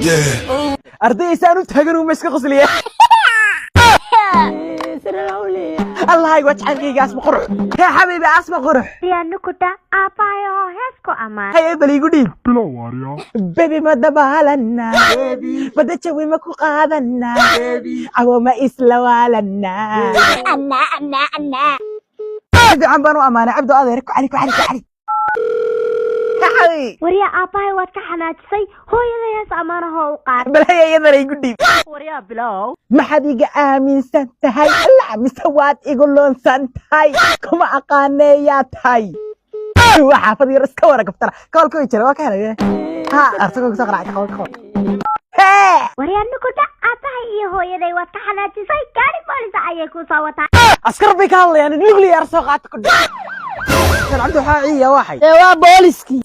Arday isaan u taagan uma iska qosliya. Allah, waa jacaylkayga Asma qurux. Hee xabiibi, Asma qurux. Nukuda aabbahay oo hees ku ammaan. Haye, bal igu dhiib. Baby, ma dabaalana? Bada jawi ma ku qaadana? Cawo ma isla waalana? Anna anna anna. Si fiican baan u ammaanay. Cabdo, adeer, ku cali, ku cali, ku cali. Xabiibi. Waryaa, aabbahay waad ka xanaajisay. Hooyada hees ammaanahoo u qaad. Bal haye, iyadana igu dhiib. Waryaa, bilow. Maxaad iga aaminsan tahay? Alla, mise waad igu loonsan tahay? Kuma aqaaneeyaa tahay. Waa xaafad yar iska wara gaftara koolka way jira, waa ka helay. Ha arsago kusoo qaracay ka qabo. Hee. Waryaa, nukuda aabbahay iyo hooyaday waad ka xanaajisay. Gaari boolisa ayay ku soo wataa. Askar bay ka hadlayaan, nuclear soo qaata ku dheh. Cabdi, waxaa ciiya waxay Ee, waa booliskii.